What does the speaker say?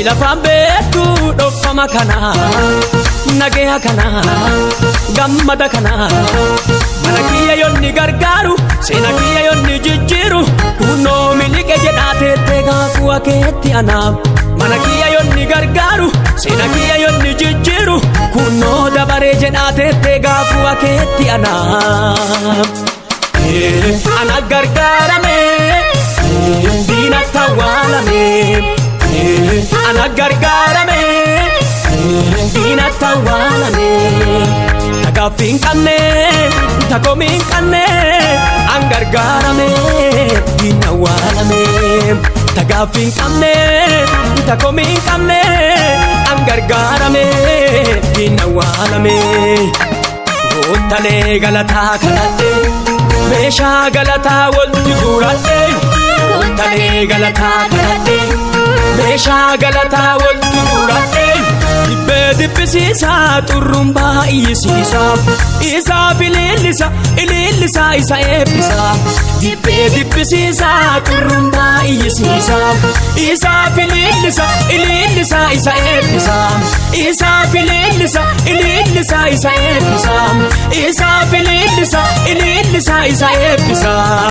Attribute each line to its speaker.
Speaker 1: Lafaan beektu dhoffama kana, nageya kana, gammada kana. Mana kiyya yoonni gargaaru, seena kiyya yoonni jijjiiru, kunoo miliqe jedhaa teettee gaafuu akeetti anaaf. Mana kiyya yoonni gargaaru, seena kiyya yoonni jijjiiru, kunoo dabaree jedhaa teettee gaafuu akeetti anaaf. Ana gargaarame, diinatti awwaalame. Ana gargaarame, diinatti awwaalame. Tagaaffii hin qabne, takomii hin qabne, an gargaarame, diinni awwaalame. Tagaaffii hin qabne, takomii hin qabne, an gargaarame, diinni awwaalame. Goottalee galataa kadhadhe, meeshaa galataa walitti guuradhe. Goottalee galataa kadhadhe, meeshaa galataa walitti guuradhe. Dibbee dibbisiisaa, xurrumbaa iyyisiisaa, isaaf ilillisa, ilillisa, isa eebbisa. Dibbee dibbisiisaa, xurrumbaa iyyisiisaa, isaaf ilillisa, ilillisa, isa eebbisa. Isaaf ilillisa, ilillisa, isa eebbisa. Isaaf ilillisa, ilillisa, isa eebbisa.